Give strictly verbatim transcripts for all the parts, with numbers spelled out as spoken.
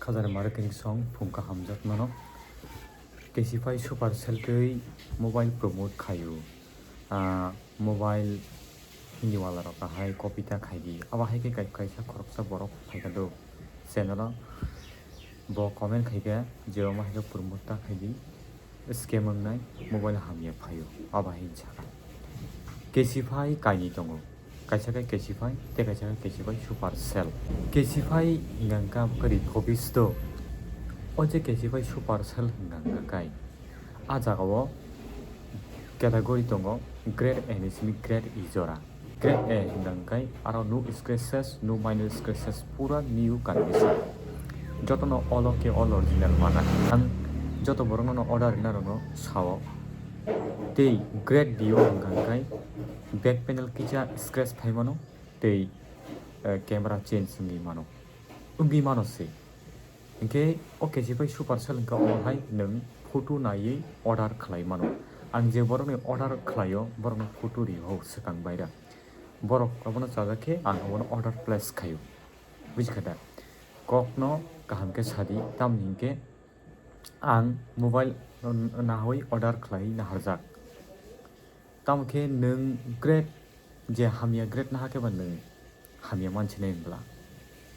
Hajar marketing song phungka hamjak mano. Kesify Supercell tei mobile promote khaio. Ah, mobile Hindi wala rok ahai copy ta khaidi. Abo hai khe kai-, kaisa khoroksa borok phaikha do channel o. Bo comment khaikha je omo hai khe promote ta khaidi. Scam wngnai mobile hamya phaio. Abo hai sakha. Kesify kainwi tongo. Kaisa khe Kesify, tei kaisa khe Kesify Supercell. Kesify hingka hwnkha bwkha ri copies do. O je Kesify Supercell hingka hwnkha kai. A jagao category tongo, grade A ni simi grade E jora. Grade A hingka hwnkha kai, aro no scratches, no minor scratches, pura new condition. Jotono olo khe all original mana. Ang joto borokno order rina rokno sao. Tei grade D o hingka hwnkha kai, back panel kisa scratch phai mano. Tei, eh, camera change wngwi mano, wngwi mano se. Hinkhe o Kesify Supercell hwnkha omo hai nwng photo naiwi order khlai mano. Ang je borokni order khlaio, borokno photo rio swkang baira. Borok abono chajak khe ang abono order place khaio. Bujikha da? Kokno kaham khe sadi, tamni hinkhe ang mobile nawi order khlai naharjak. Tamo khe nwng grade je hamya grade naha khe ba nwng hamya mansinai wngla.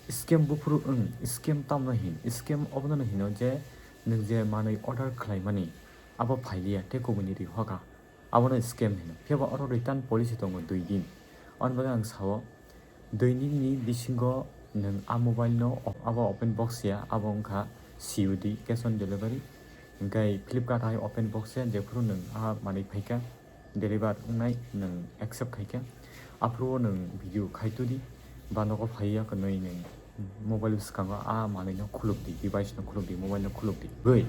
Scam buphuru wng, scam tamno hin, scam obono hino je nwng je manwi order khlaimani abo phailiya tei kubuni ri hoka, abono scam hino. Phiya ba oro return policy tongo dui din. Aboni bagwi ang sao, dui din ni bisingo nwng a mobile no op-, abo open box ya, abo wngkha C O D, cash on delivery. Hinkhe Flipkart hai open box ya, jephuru nwng a manwi phaikha, deliver wngnai nwng accept khaikha, aphuru o nwng video khaitudi ba nogo phaiya kwnwi nwng mobile bwskango a manwi no khulukdi, device no khulukdi, mobile no khulukdi. Bwrwi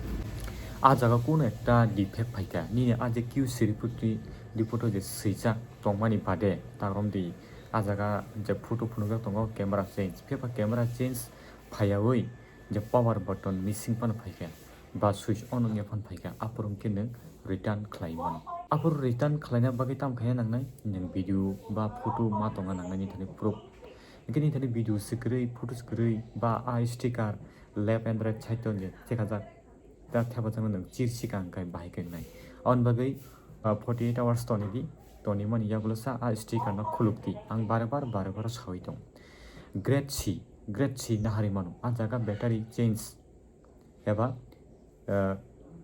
a jaga kuno ekta defect phaikha, nini a je Q C report ni report o je swijak tongmani bade ta romdi, a jaga je photo phunukjak tongo camera change, phiya ba camera change phaiyawi je power button missing phano phaikha ba switch on wngya phano phaikha, aphuru hwnkhe nwng return khlai mano. Aphuru return khlaina bagwi tamo khaina nangnai, nwng video ba photo ma tongna nangnai nini thani proof. Hinkhe nini thani video se kwrwi, photo se kwrwi ba a sticker left and right side o je thekajak, ta thepajak no nwng chir sika hwnkhe bahai khe wngnai. Aboni bagwi, ah, forty eight hours toni di, toni mani yagulo sa a sticker no khuluk di. Ang bare bar, bare bar sawi tong. Grade C, grade C naharwi mano. A jaga battery change eba, ah,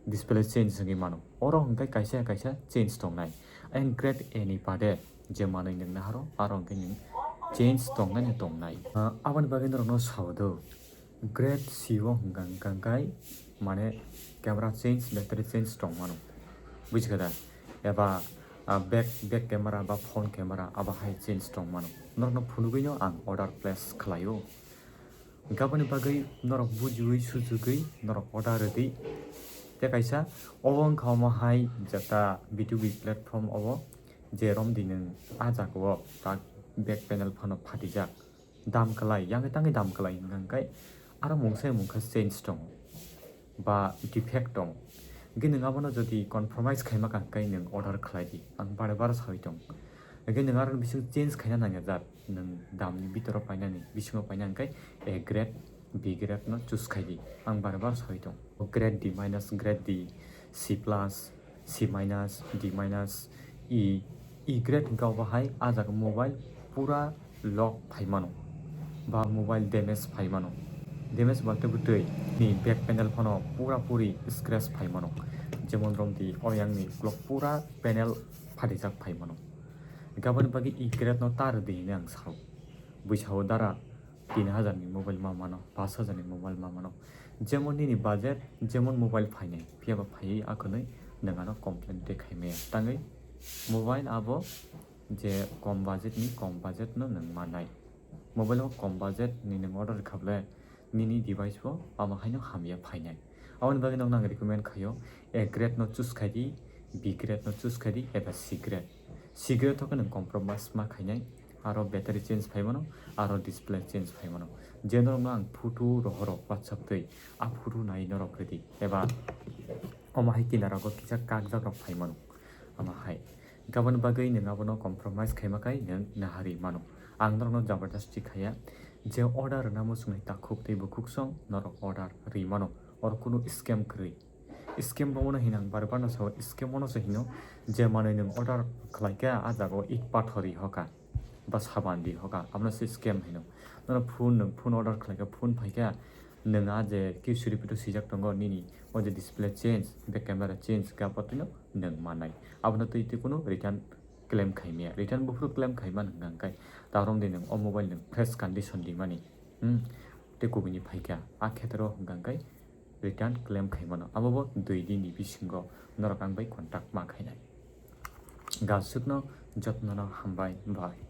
display change wngwi mano. Oro hwnkhe kaisa kaisa change tongnai. Ayang grade A ni bade je manwi nwng naharo, aro hwnkhe nwng change tongnai no tongnai. Ah, aboni bagwi norokno sao do. Grade C o hwnkha hwnkha khe mane camera change, battery change tong mano, bujikha da? Eba, ah, back, back camera ba front camera abo hai change tong mano. Norokno phunugwi no ang order place khlaio. Hinkhe aboni bagwi norok bujiwi sujugwi norok order rwdi. Tei kaisa obo wngkha omo hai jeta B two B platform obo, je romdi nwng a jaga o tak back panel phano phatijak. Dam kwlai, yang tangwi dam kwlai hwnkha hwnkhe aro mungsa mungkha change tongo ba defect tongo. Hwnkhe nwng abono jodi compromise khaima kha hwnkhe nwng order khlai di, ang bare bare sawi tongo. Hwnkhe nwng aro bising change khaina nangya jat, nwng damni bitoro painani, bisingo paina hwnkhe A grade, B grade no choose khai di, ang bare bare sawi tongo. Grade D minus, grade D, C plus, C minus, D minus, E, E grade hwnkhe obo hai ah jaga mobile pura lock phai mano ba mobile damage phai mano. Damage bolte bwtwi ni back panel phano pura puri scratch phai mano. Jemon romdi oyang ni ukulok pura panel phatijak phai mano. Hwnkhe aboni bagwi E grade no ta rwdi hinwi ang sao. Bwsao dara tin hajar ni mobile ma mano, pash hajar ni mobile ma mano. Jemon nini budget, jemon mobile phainai, phiya ba phaiwi akhwnwi nwng ano complain tei khai maya. Tangwi mobile abo je kom budget ni, kom budget no nwng manai. Mobile o kom budget ni nwng order kha bwle, nini device bo amo haino hamya phainai. Aboni bagwi nokno ang recommend khaio, A grade no choose khai di, B grade no choose khai di, eba C grade. C grade o khe nwng compromise ma khainai, aro battery change phai mano, aro display change phai mano. Je norokno ang photo rohorok WhatsApp twi, a photo nai norok rwdi, eba omo hai kinaro kisa kakjak rok phai mano, omo hai. Aboni bagwi nwng abono compromise khaima khai nwng naharwi mano. Ang norokno jabardasti khaiya, Je order rwna muchungnai takhuk tei bukhuk song norok order ri mano, oro kunu scam kwrwi. Scam bo wngmano hino ang bar bar no sao, scam wngmano se hino je manwi nwng order khlaikha a jagao it pathor ri hoka ba saban ri hoka, abono se scam hino. Nono phone nwng phone order khlaikha, phone phaikha, nwng a je Q C repeat o swijak tongo nini o je display change, back camera change khe abo twino nwng mannai. Abono twi twi kunu return claim khaimaya, return buphuru claim khaima hwnka hwnkhe ta romdi nwng o mobile nwng fresh condition rimani, hmm, tei kubuni phaikha, a khetreo hwnka hwnkhe return claim khaimano, abobo dui din ni bisingo norok ang bai contact ma khainai. Gasukno jotnono hambai, bye.